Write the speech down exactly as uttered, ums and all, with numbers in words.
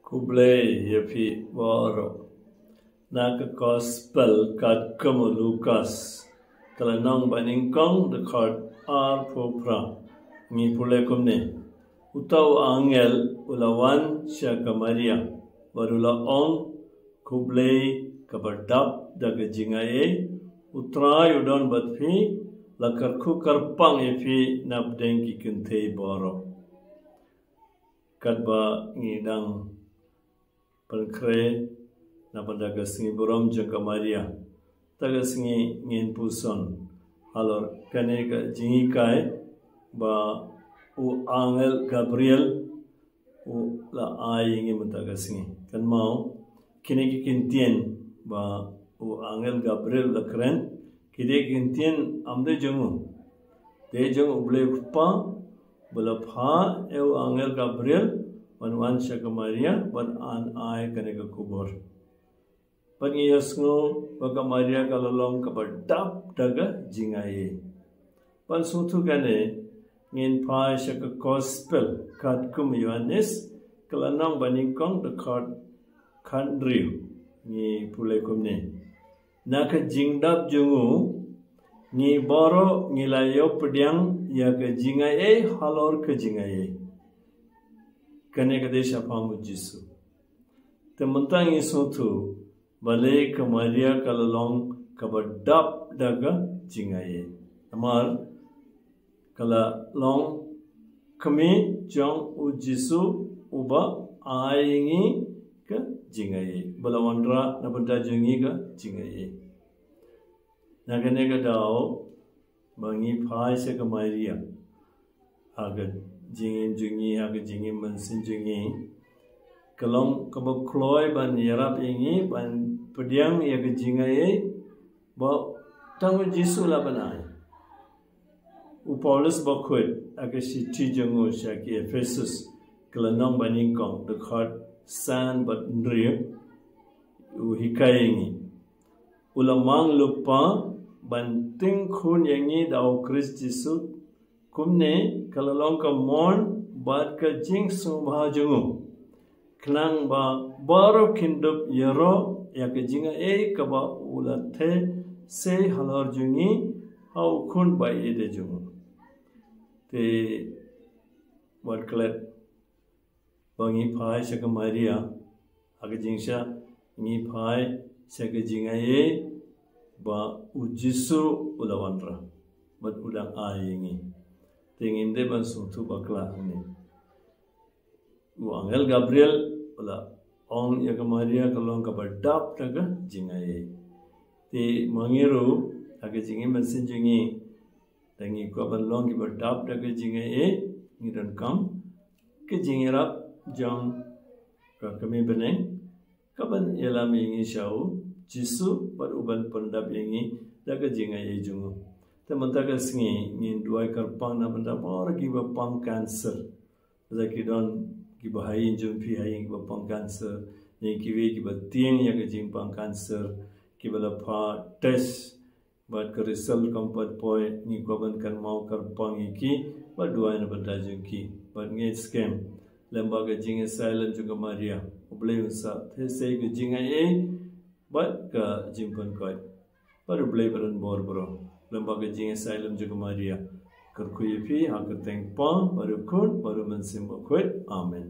Khublei ïa phi baroh. Na ka Gospel katkum u Lukas, ka lynnong banyngkong, dkhot arphew phra. Ngi pule kumne: Uta u angel u la wan sha ka Maria, bad u la ong: Khublei, kaba dap da ka jingaiei, U Trai u don bad phi, la kyrkhu kyrpang ïa phi napdeng ki kynthei baroh. Katba ngi dang pynkhreh na bynta ka sngi burom jong ka Maria, ta ka sngi ngin puson halor kane ka jinghikai ba u angel Gabriel u la ai ïa ngi mynta ka sngi. Kynmaw, kine ki kyntien ba u angel Gabriel u la kren, ki dei ki kyntien ym dei jong u. Dei jong U Blei U Kpa, ba la phah ïa u angel Gabriel ban wan sha ka Maria ban ai kane ka khubor. Bad ngi ïohsngew ba ka Maria ka la long kaba dap da ka jingaiei. Ban sngewthuh kane, ngin phai sha ka Gospel katkum u Ïoannis, ka lynnong banyngkong, dkhot khathynriew. Ngi pule kumne: Na ka jingdap jong u, ngi baroh ngi la ïoh pdiang ïa ka jingaiei halor ka jingaiei. Kane ka dei shaphang U Jisu. Te mynta ngi sngewthuh balei ka Maria ka la long kaba dap da ka jingaiei. Namar ka la long kmie jong U Jisu, uba ai ïa ngi ka jingaiei, ba la wanrah na bynta jong ngi ka jingaiei. Na kane ka daw ba ngi phai sha ka Maria ha ka jingim jong ngi, ha ka jingim mynsiem jong ngi, ka long kaba kloi ban ïarap ïa ngi ban pdiang ïa ka jingaiei ba tang U Jisu la ban ai. U Paulus Bakhuid ha ka shithi jong u sha ki Ephesus, ka lynnong banyngkong, dkhot san bad hynriew, u hikai ïa ngi: U la mang lypa ban tyngkhun ïa ngi da U Khrist Jisu, kumne ka la long ka mon bad ka jingsngewbha jong u, khnang ba baroh kin dup ïaroh ïa ka jingaiei kaba u la theh sei halor jong ngi ha U Khun ba ïeit jong u. Te wat klet ba ngi phai sha ka Maria ha ka jingshah, ngi phai sha ka jingaiei ba U Jisu u la wanrah bad u dang ai ïa ngi. Te ngin dei ban sngewthuh bakla hangne. U angel Gabriel u la ong ïa ka Maria ka long kaba dap da ka jingaiei. Te ma ngi ruh ha ka jingim mynsiem jong ngi, lada ngi kwah ban long kiba dap da ka jingaiei, ngi donkam ka jingïarap jong ka Kmie bneng, kaban ïalam ïa ngi sha U Jisu bad u ban pyndap ïa ngi da ka jingaiei jong u. Te mynta ka sngi ngin duwai kyrpang na bynta baroh kiba pang cancer. Lada ki don kiba ha ïing jong phi ha ïing kiba pang cancer, ne kiwei kiba tieng ïa ka jingpang cancer, kiba la phah test bad ka result kam pat poi, ngi kwah ban kynmaw kyrpang ïa ki bad duwai na bynta jong ki. Bad ngeit skhem, lem bad ka jingïasaid lem jong ka Maria, U Blei un sa theh sei ka jingaiei bad ka jingpynkoit bad U Blei ba don bor baroh. Lem bad ka jingïasaid lem jong ka Maria, kyrkhu ïa phi ha ka kyrteng U Kpa bad U Khun bad U Mynsiem Bakhuid. Amen.